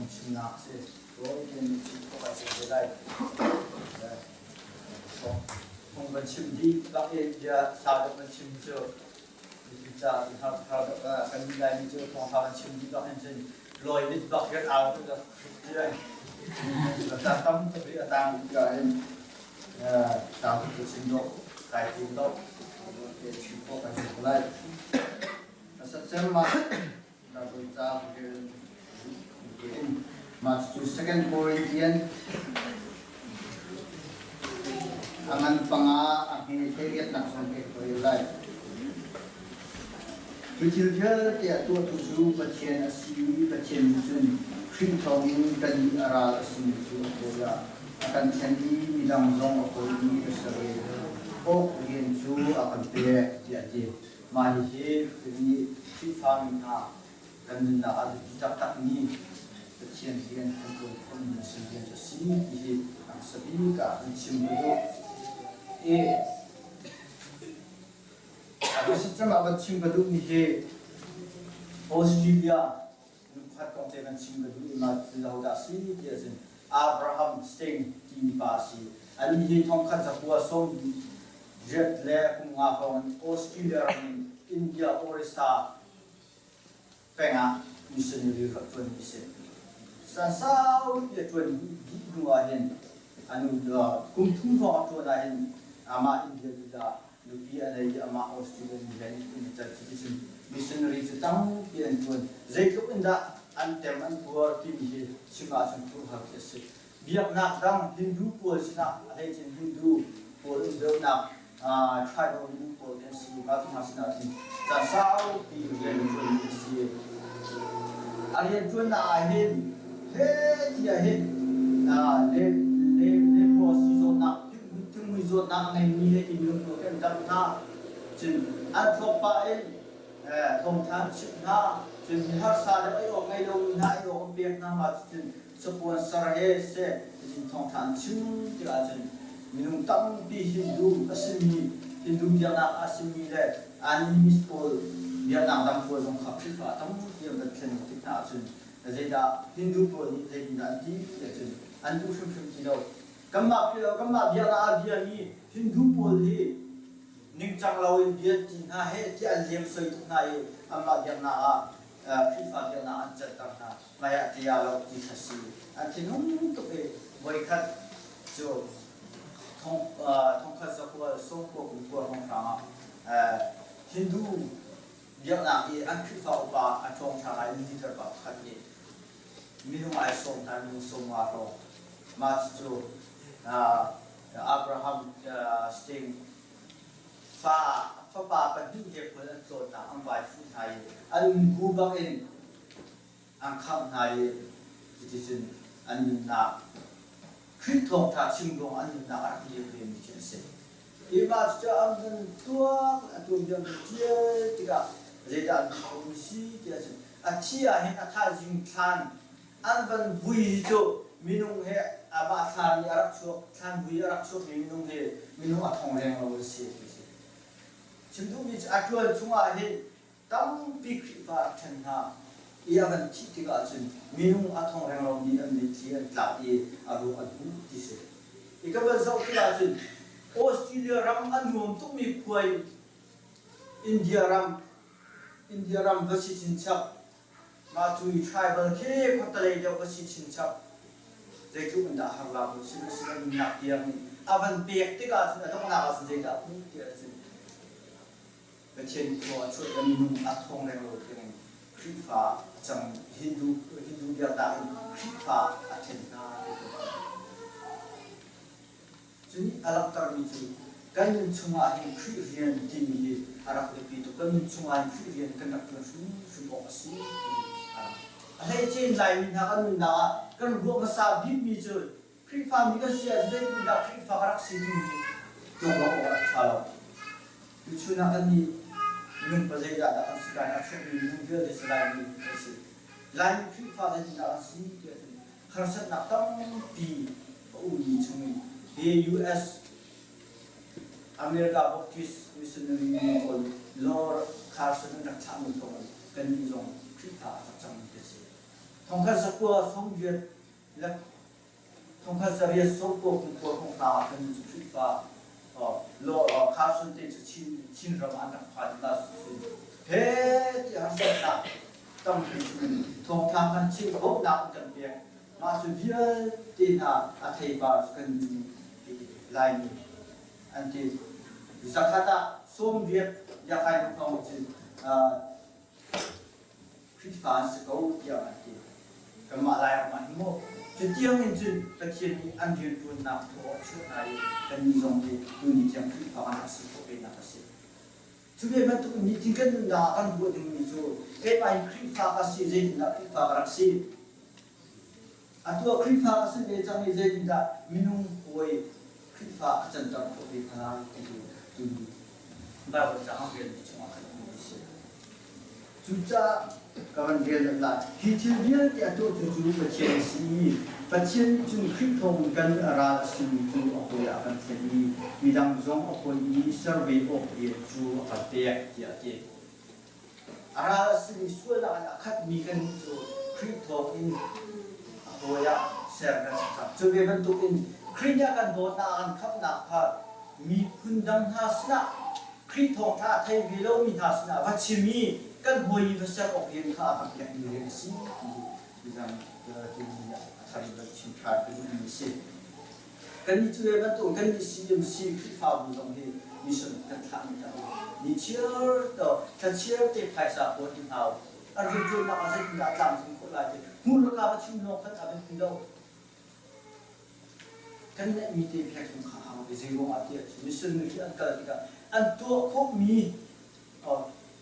Phungchimnak a si. Rawl in chim khawh ai te lai. Phung kan chim dih bak i bia sau deuh kan chim cu mipi ca har har kan mi Laimi cu thawngtha kan chim dih bak hin cun lawi mit bak rian au tu da ta tam tuk i a tang ka hin tam tuk chim dawh kai tim dawh chim khawh kan si lai. Asat ma Mah cu Second Corinthian a ngan panga a hme thleiriatnak zong he ka rel lai. Cu thil vialte a tuahtu cu Pathian a si i Pathian nih cun Khrih thawngin kannih a ral a simi cu a kawl ah a kan thlen i midang zong a kawl i a ser i awk rian cu a kan pek tiah a ti. Mah hihi tuni Khrihfami hna kan nunnak ah biapi taktakmi Pathian rian kan ṭuan khawhmi a si rian cu a si ti hi a hmasa bik ah kan chim ka duh. I a hmasa cem ah kan chim ka duhmi hi Australia lungkhat kong te kan chim ka duh i mah cu hodah a si ti ahcun Abraham Sting timi pa a si. Anih hi thongkhat zakua sawm riat le kum nga hrawng in Australia ram in India Orissa peng ah missionary rak ṭuanmi a si. San saupi a ṭuan dih hnu ah hin anu kum thum hrawng a ṭuan ah hin amah India lila nupi a nei i amah Australia mi he an i tel. Cuticun missionary cu tampi an ṭuan. Zeitluk in dah an tem an tuar timi hi chim ahcun phurhar khi a si. Biaknak dang Hindu pawl sinah a hleicin Hindu pawl um deuhnak tribal minung pawl kan si. Mah cu hna sinah cun caan saupi rian an ṭuanmi a si. A rianṭuannak ah hin heh tiah hin le le leprosy zawtnak Thinghmui zawtnak a ngeimi he ti minung pawl kan damh hna. Cun an thawk pah in thawngtha an chimh hna. Cun mi harsa le ei awk ngei lomi hna ei awk an pek hna. Mah cucun capuan ser he seh ticun thawngtha an chim tikah cun minung tampi Hindu a simi Hindu biaknak a simi le animist pawl biaknak dang pawl zong kha Khrihfa tampi an van thlen tik hna ahcun zeidah Hindu pawl nih zeitindah an ti ti ahcun an duh hrimhrim ti lo. Kanmah kanmah biaknak ah biami Hindu pawl hi ningcang loin bia ti hna he tiah an lem soi tuk hna i anmah biaknak ah Khrihfa biaknak an canter hna. Mei ah ti ah lo ti kha si. An thinhung tuk i voikhat cu thongkhat zakua sawmkua kum kua hrawnghrang ah Hindu biaknak i an Khrihfa upa a ṭhawng ṭha ngai leader pa pakhat nih minung ai sawm hna minung sawmnga hrawng mah cucu Abraham Sting fa fapa pahnih he khual an tlawnnak an vai fuh hna i an gu bak in an khamh hna i cuticun an nunnak Khrih thawngṭha chim ruang an nunnak a rak liam vemi khi an si. Hi mah cucu an van tuak a tuanbia an ṭial tikah zeidah an khomi si ti ahcun a thi ah hin a thaizing thlan an van vui hi cu minung he amah thlan i a rak chuak thlan vui a rak chuakmi minung he minung a thong leng lo an si ti si. Chim duhmi cu a ṭuan chungah hin tampi Khrihfa rak ṭhen hna i a van thih tikah cun minung a thong renglomi an mitthli an tlak i a ruak an hmuh ti si. I ka van zoh tikah cun Australia ram a nuam tukmi khua in India ram India ram va si chinchap mah cu i tribal khi khuatelei deuh va si chinchap zeitluk in dah har la mu sihmanhsehlaw nunnak tiang in a van pek tikah cun a donghnak ah cun zeidah a hmuh ti ahcun Pathian khua a chuah i minung a thawng renglo tiangin Khrihfa a cang Hindu Hindu biaknak in Khrihfa a then hna ti ka Cun a langhtermi cu kan nun chungah hin Khrih rian timi hi a rak biapi tuk. Kan nun chungah hin Khrih rian kan rak ṭuan hrimhrim awk a si ti a rak. A hleice in Laimi hna kan nunnak ah kan ruah hmasa bikmi cu Khrihfami kan si ahcun zeitindah Khrihfa ka rak si timi hi tuak awk a rak ṭha lo. Tuchun ah kannih minung pazeidah dah kan si lai, a chuakmi minung vialte cu Laimi kan si. Laimi Khrihfa zeitindah kan si ti ahcun harsatnak tampi a ummi chungin hi US America Baptist Missionary pawl Lord Carson an rak thlahmi thawngin kannih zong Khrihfa a rak cangmi kan si. Thongkhat zakua 80 le thongkhat zariat sawmkua kum kua hrawng hna ah khan cu Khrihfa Carson te cu Chin Chinram an rak phan na he ti harsatnak tampi thawngtha kan chim bawmhnak an kan pek mah cu vialte hna a theipar cu kan Laimi an ti zakhat ah 80 yakai hong cun Khrihfa an si ko tiah an ti. Kanmah Lairam ah hin maw cutiang in cun Pathian nih an rianṭuannak thaw a chuah hna i kannih zong hi tuni tiang Khrihfa kan rak si khawh venak a si. Cu ve bantuk in nitin kan nunnak ah kan ruah dingmi cu keimah hi Khrihfa ka si, zeitindah Khrihfa ka rak si? Atu ah Khrihfa ka si ve cang i zeitindah minung hawi Khrihfa a canter khawh ve hna lai ti cu tuni Baibal caang relmi chungah khan hmuh a si. Cucaah ka van rel deuh lai. Hi thil vialte a tuahtu cu Pathian a si i Pathian nih cun Khrih thawngin kan a ral a simi cu a hawi ah a kan thlen i midang zong a hawi i ser ve awk rian cu a kan pek tiah a ti. A ral a simi sualnak in a khatmi kannih cu Khrih thawngin a hawi ah ser kan si cang. Cu ve bantukin Khrih nih a kan dawtnak a kan khamhnak kha miphun dang hna sinah Khrih thawngṭha a thei ve lomi hna sinah va chim i kan hawi i va ser awk rian kha a kan pekmi rian a si ti hi tuzan tuni ah a thar in van chim ṭhan ka duhmi a si. Kannih cu ve bantuk kannih CMC Khrihfabu zong hi mission kan thlahmi hna u. Ni chiar to thlachiar te phaisa kuat in hau. An rianṭuannak ah zeitindah a tlamtling khawh lai ti hmurka va chim lawng khan a biapi lo. Kan neihmi te phek zong kha hau ve zei ruangah tiah cun missionary an kal tikah an tuah khawhmi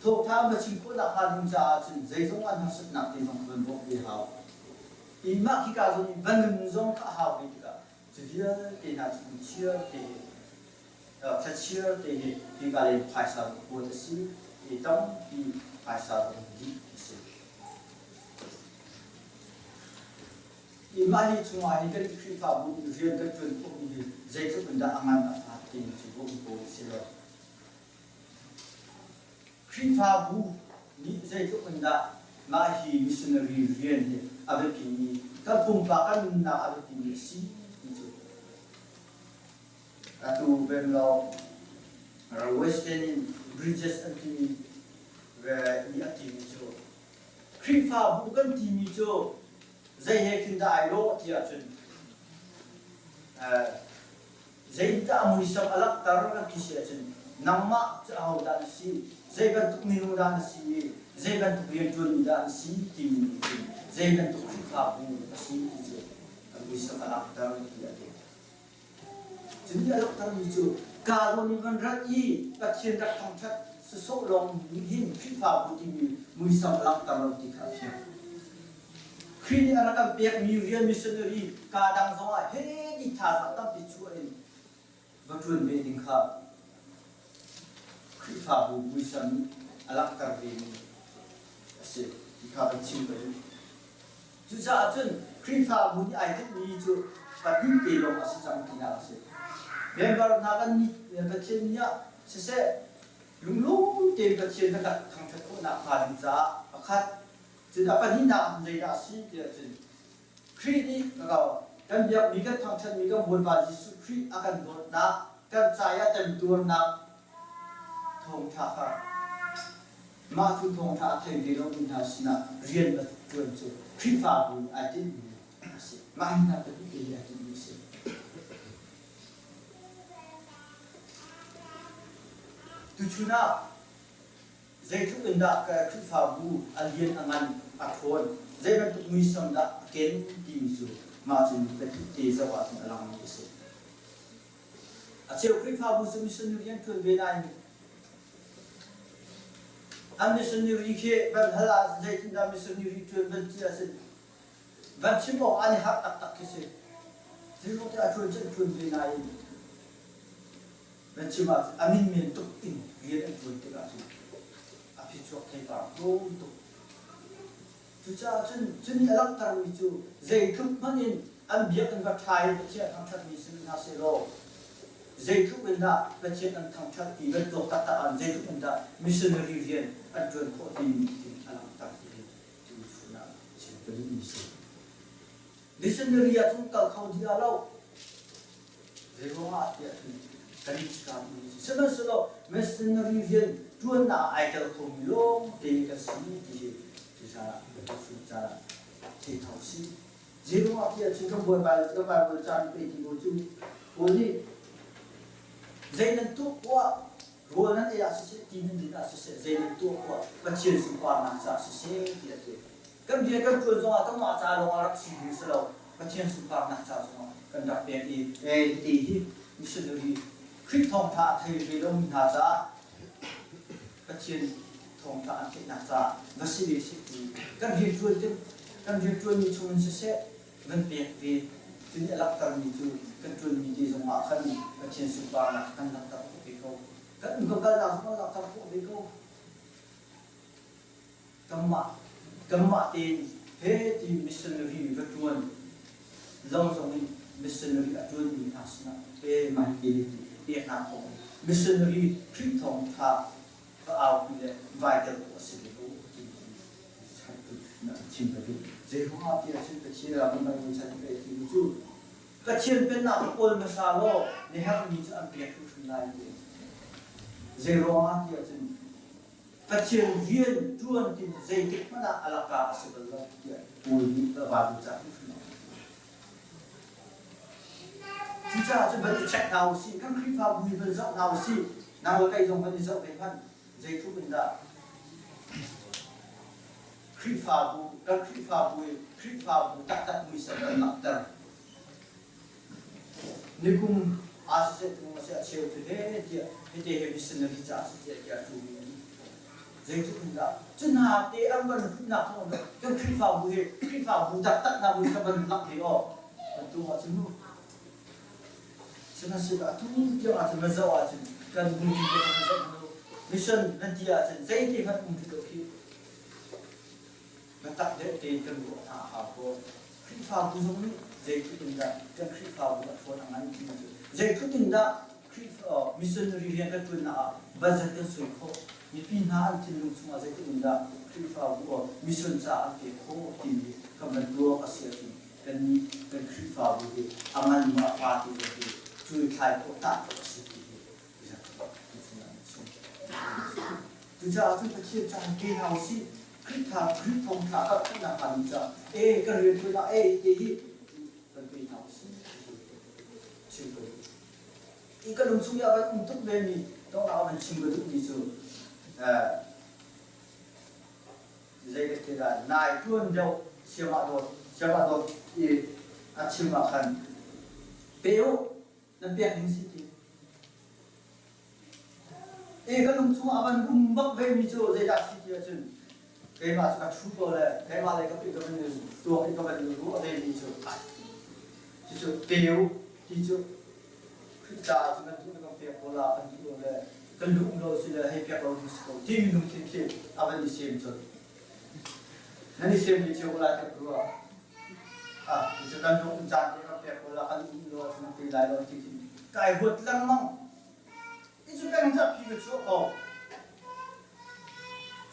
thawngṭha an va chim khawhnak hnga ding caah cun zeizong an harsatnak te zong kha van bawmh ve hau. I mah khika zawn i va nun zong kha a hau ve tikah cu vialte hna cu kum chiar te hi thlachiar te hi hika lei phaisa kuat a si i tampi phaisa zong dih a si. I mah hi chungah hin kan Khrihfabu in rian kan ṭuan khawhmi hi zeitluk in dah a ngan a fak timi cu va um ko si lo. Khrihfabu nih zeitluk in dah mah hi missionary rian hi a biapimi, kan pumpak kan nunnak a biapimi a si ti cu atu bem lo Western in Bridges an timi ve i a timi cu Khrihfabu kan timi cu zei he khin dah ai lawh ti ahcun Zeidah a muisam a langhter kan ti si ahcun nangmah cu ahodah na si, zei bantuk minung dah na si i zei bantuk rianṭuanmi dah na si timi nih cun zei bantuk Khrihfabu a si ti cu a muisam a langhter ti a ti. Cun a langhtermi cu kaa zawn in van rat i Pathian rak thangṭhat sawsawh lawng nih hin Khrihfabu timi muisam a langhter lo ti kha a fiang. Khrih nih a rak kan pekmi rian missionary kaa dang zongah heh ti thazaang tampi chuah in va ṭuan ve ding kha Khrihfabu muisam nih a langhter vemi a si ti kha kan chim ka duh. Cucaah cun Khrihfabu nih ai tinhmi cu pahnih te lawng a si cang tinak a si. Member hna kan nih Pathian nih ah siseh lunglawm tein Pathian kan rak thangṭhat khawhnak hnga ding caah pakhat Cun a pahnihnak ah zeidah a si tiah cun Khrih nih kan biakmi kan thangṭhatmi kan Bawipa Jesuh Khrih a kan dawtnak kan ca i a temtuarnak thawngṭha kha mah cu thawngṭha a thei ve lomi hna sinah rian va ṭuan cu Khrihfabu nih ai tinhmi a si. Mah hi hna pahnih te hi ai tinhmi a si. Tuchun ah Zeitluk in dah ka Khrihfabu a lian a ngan a ṭhawn, zei bantuk muisam dah a ken timi cu mah cu pahnih te zoh ahcun a langmi a si. A cheu Khrihfabu cu missionary an ṭuan ve nain an missionary khi van hal ah zeitindah missionary ṭuan van ti ahcun van chim awk an i harh taktak khi si. Zeiruang tiah a ṭuan cu an ṭuan ve nain Nan chim ahcun a min men tuk in rian an ṭuan tikah cun a phichuak theipar tlawm tuk. Cucaah cun cunih a langhtermi cu zeitluk hmanh in an biakinn va ṭha in Pathian thangṭhatmi si hna sehlaw zeitluk in dah Pathian an thangṭhat ti bantuk taktak ah zeitluk in dah missionary rian an ṭuan khawh timi a langhter ti hi tu chun ah chim ka duh. ka duhmi si. Missionary ah cun kal kho dih ah lo. Zeiruangah tiah cun kan i caan mi si. Sihmanhsehlaw missionary rian ṭuannak ah ai tel khomi lawngte kan si ti hi cucaah biatak caah thei hna usih. Zeiruangah tiah cun kan Bawipa kan Bible ca nih pei ti ko cu Paul nih zei nan tuah poah rawl nan ei ah siseh ti nan din ah siseh zei nan tuah poah Pathian sunparnak caah siseh tiah a ti. Kan rian kan ṭuan zongah kanmah ca lawng ah rak si ding si lo Pathian sunparnak ca zongah kan rak pek i hiti hi missionary Khrih thawngṭha a thei ve lomi hna caah Pathian thawngṭha an theihnak caah va si ve seh ti kan rianṭuan kan rianṭuanmi chungin siseh van pek ve cu nih a langhtermi cu kan ṭuanmi te zongah khan Pathian sunparnak kan langhter khawh ve ko kan um kan kalnak zong kan langhter khawh ve ko Kanmah kanmah tein he ti missionary va ṭuan lo zong in missionary a ṭuanmi hna sinah he mah hi ti peknak kong missionary Khrih thawngṭha va aupi le vai tel khawh a si ve ko ti hi chim ka duh. Zeiruangah ti ahcun Pathian ah kan Bible chan ka ti cu Pathian pennak va kawl hmasa law na herhmi cu an pek hrimhrim lai ti. Zeiruangah ti ahcun Pathian rian ṭuan tin zeitik hmanh ah a laka a si bal lo tiah Paul nih a Bible ca hrimhrim ah Cucaah cun van i check hna usih, kan Khrihfabu hi van zoh hna usih, nang le kei zong van i zoh ve hmanh, zeitluk in dah Khrihfabu, kan Khrihfabu hi Khrihfabu taktak muisam kan langhter. Nikum aa siseh tung a si a cheu cu he tiah hite he missionary ca a si tiah tiah tu mi an zeitluk in dah cu hna te an van hutnak thawng kan Khrihfabu hi Khrihfabu taktak hna bu kha van lak ve aw kan tu ah cun mu sihmanhsehlaw atu tiang ahcun va zoh ahcun kan bu ti te kan zoh hnu mission nan ti ahcun zeiti hmanh um ti lo khi Biatak deuh tein kan ruah hna a hau ko. Khrihfabu zong nih zeitluk in dah kan Khrihfabu a ṭhawn a ngan timi cu zeitluk in dah Khrihfa missionary rian kan ṭuannak ah budget kan sui khawh, mipi hna an thinlung chungah zeitluk in dah Khrihfabu mission caah an pek khawh timi kan van tuak a si ahcun kannih kan Khrihfabu hi a ngan maw a fa ti zong hi cuithlai khawh tah khawh a si ti hi Cucaah cun Pathian caan pe hna usih. Khrihfa Khrih thawngṭha a karhnak hnga ding caah e kan rian ṭuan ah e te hi kan pe hna usih chim ko. I ka lung chung i a van um tuk ve mi tawngah a van chim ka duhmi cu zei ka ti dah nai tuan deuh siamah dawt siamah dawt i a chim ah khan pe u nan pek ding si ti E ka lung chungah a van um bak ve mi cu zeidah si ti ahcun keimah cu ka ṭhu ko le keimah le ka pi ka van tuak i ka van ruah ve mi cu cucu peu ti cu Khrih caah cu kan duh na kan pek ko la kan duh lo le kan duh lo si le hei pek lo ding si ko timi lungthin khi a van i sem cun nan i sem ve cio ko lai ka ruah ah cu kan lung caan te kan pek ko la kan um lo ahcun pe lai lo ti khi kai ruat lengmang i cu peng ca phi ka chuah ko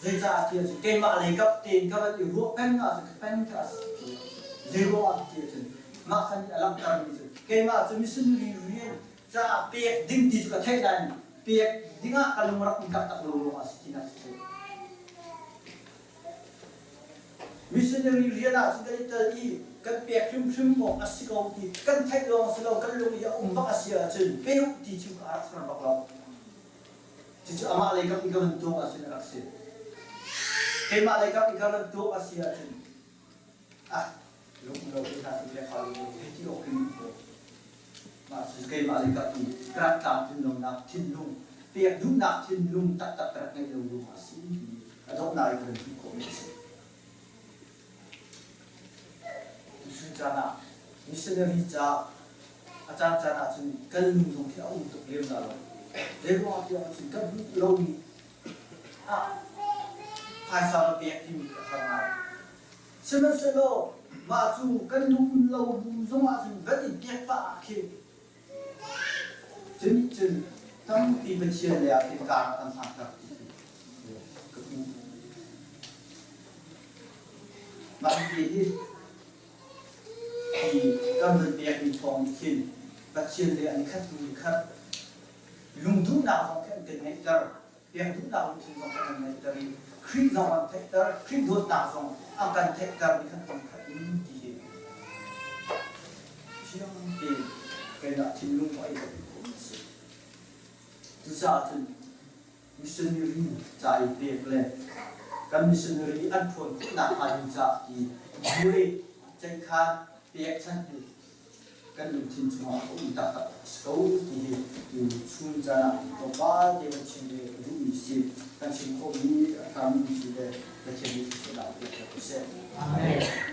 zeicah ti ahcun keimah lei kap tein ka van i ruah peng ahcun ka peng ka zei ruang ah ti ahcun mah khan a langhtermi cu keimah cu missionary rian caah pek ding ti cu ka theih nain pek dingah ka lung rak um taktak lo ruangah si tinak si Missionary rian ah cun kan i tel i kan pek hrimhrim awk a si ko ti kan theih lawng si lo kan lung i a um bak a si ahcun pe uh ti cu a rak ser bak lo. Cucu amah lei kap i ka van tuak ahcun a rak si. Keimah lei kap i ka van tuak a si ahcun ah lung lo te hna cu pek hau lo hei ti awk in ko. Mah cu keimah lei kap i ka rak tlamtlin lonak thinlung pek duhnak thinlung taktak ka rak ngeih lo ruangah a si timi a donghnak i kan hmuh khawhmi a si. Tuchun caan ah missionary ca a caan caan ahcun kan lung zong khi a um tuk lem la lo. Zeiruangah tiah ahcun kan hmuh lomi ah phaisa va pek timi a har ngai. Sihmanhsehlaw mah cu kan lung um lo bu zong ahcun van in pek pah ah khin Cunih cun tampi Pathian lei ah khin kar a kan hlanter ti khi ka hmuh. Mah hi hi hi kan vun pekmi thawng nih khin Pathian le an i khat hnu i khat lungduhnak zong khi an kan ngeihter. Pek duhnak lungthin zong kha kan ngeihter i Khrih zong an theihter, Khrih dawtnak zong a kan theihter ni khat hnu khat in ti hi fiang tein keimah thinlung a i ka khawhmi a si. Cucaah cun missionary ca i pek le kan missionary an ṭhawn khawhnak hnga ding caah ti buai ceihkhan pekchanh hi kan lungthin chungah a um taktak a si ko ti hi tu chun caan ah tlawmpal te kan chim ve ka duhmi si kan chim khawhmi a ṭhami si le Pathian nih thluachuahnak pek ko seh. Amen.